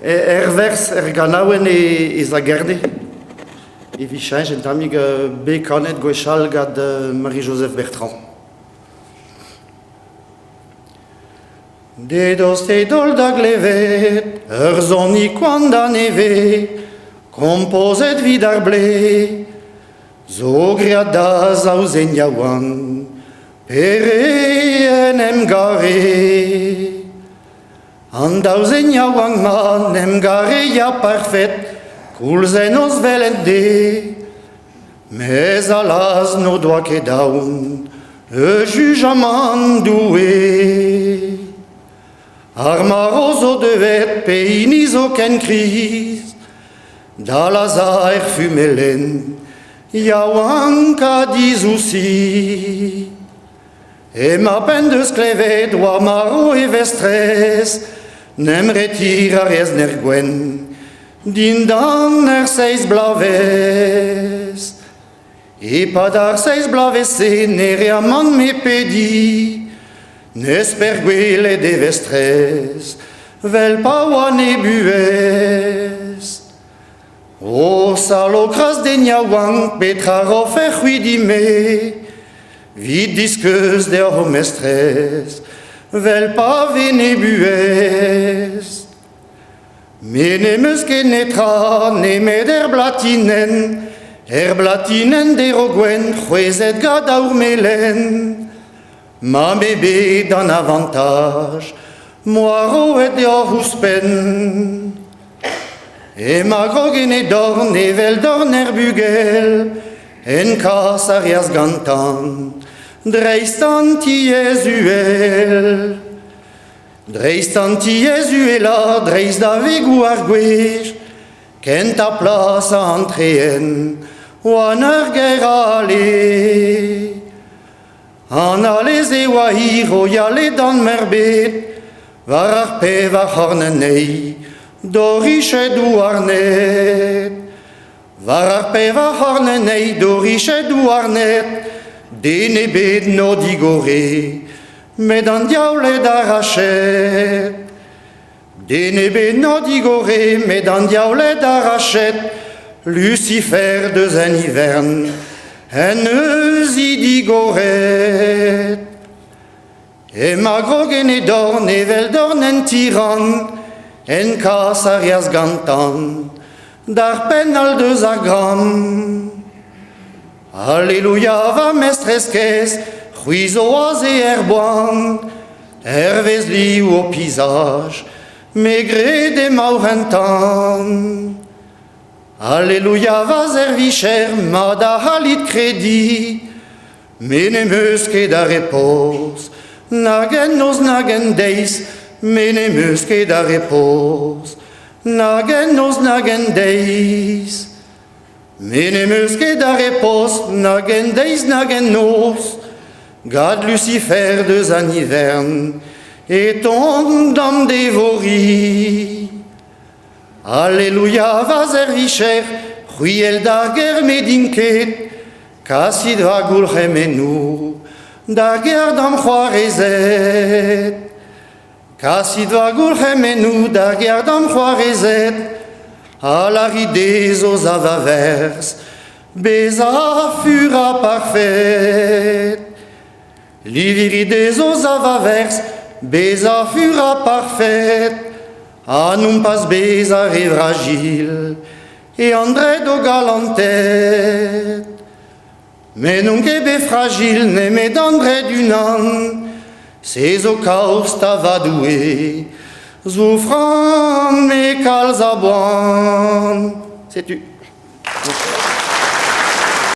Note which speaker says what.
Speaker 1: Er werz er ganaouenn ez a Gerne evit cheñch un tammig bet kanet gwechall gant Marie-Joseph Bertrand. Dedost e daol da glevet ur sonig koant a nevez kompozet 'vit ar blez zo graet da zaou zen yaouank pere en em gare. An daou zen yaouank-mañ 'n em gare ya parfet koulz en noz 'vel en deiz. Mes allaz n'o doa ket aon eus jujamant Doue. Ar marv zo deuet pehini zo ken kriz da lazhañ er fumelenn yaouank ha dizousi. Emañ p'en deus klevet oa marv e vestrez, 'n em retir a rez n'er gwenn dindan ar seizh bloavezh. E-pad ar seizh bloavezh-se ne rea mann me pediñ, n'esper gwelet e vestrez 'vel pa oa 'n he buhez. O salokras den yaouank, petra 'rofec'h-c'hwi din-me 'Vit diskouez deoc'h ho mestrez 'vel pa ven e buhez. Me n'em eus ket netra nemet er blatinenn, er blatinenn dero gwenn c'hwezhet gant aour melen. Ma 'm bet an avantaj 'moa roet deoc'h ouzhpenn. Emañ grog en he dorn evel dorn er bugel, en kas a reas gantan dreist an tiez uhel. Dreist an tiez uhelañ, dreist da vegoù ar gwez, kentañ plas a antreen oa 'n ur gêr ale. An ale-se oa hir o yale d'an meurbet war ar pevar c'horn anezhi, dorichedoù arnet. War ar pevar c'horn anezhi, dorichedoù arnet, den ebet n'o digore, met an diaouled arachet. Den ebet n'o digore, met an diaouled arachet, Lucifer deus en ivern en eus he digoret. Emañ grog en e dorn evel dorn en tiran, en kas a reas gantan d'ar penn all deus ar gran. Alleluia, va mestrez kaezh, c'hwi zo aze er boan, hervez liv ho pizaj, me gred emaoc'h en tan. Alleluia, va servicher, mat a c'hallit krediñ, me n'em eus ket a repoz, nag en noz nag en deiz, me n'em eus ket a repoz, nag en noz nag en deiz. Me n'em eus ket a repoz nag en deiz nag en noz, gant Lucifer deus an ivern e tont d'am devoriñ. Alleluia, va servicher, c'hwi ell d'ar gêr me din ket, kasit va gourc'hemennoù d'ar gêr d'am c'hoarezed. Kasit va gourc'hemennoù d'ar gêr d'am c'hoarezed ha lârit dezho za va verz bezañ fur ha parfet. Livirit dezho za va verz bezañ fur ha parfet ha nompas bezañ re vragil e andred o galanted. Me n'on ket bet fragil nemet andred unan, se zo kaoz 'ta va Doue, 'zoufran me kalz a boan. Setu.